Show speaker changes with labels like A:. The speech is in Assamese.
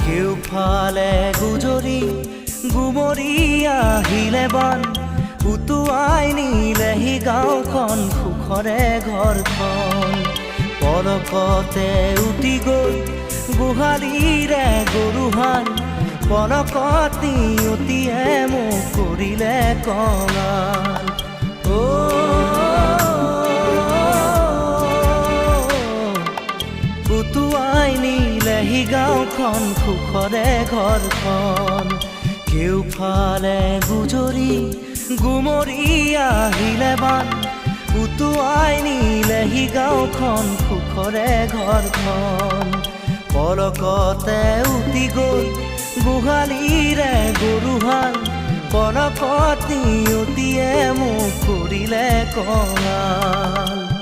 A: কেউফালে গুজৰি গুমৰি আহিলে বান, উটুৱাই নিলেহি গাঁওখন, সুখৰে ঘৰখন। পলকতে উটি গ'ল গোহালিৰে গৰুহাল, পলকত নিয়তিয়ে মোক কৰিলে কঙাল। অ' উটুৱাই নিলেহি গাঁওখন, সুখৰে ঘৰখন। কেউফালে গুজৰি গুমৰি আহিলে বান, উটুৱাই নিলেহি গাঁওখন, সুখৰে ঘৰখন। পলকতে উটি গ'ল গোহালিৰে গৰুহাল, পলকত নিয়তিয়ে মোক কৰিলে কঙাল।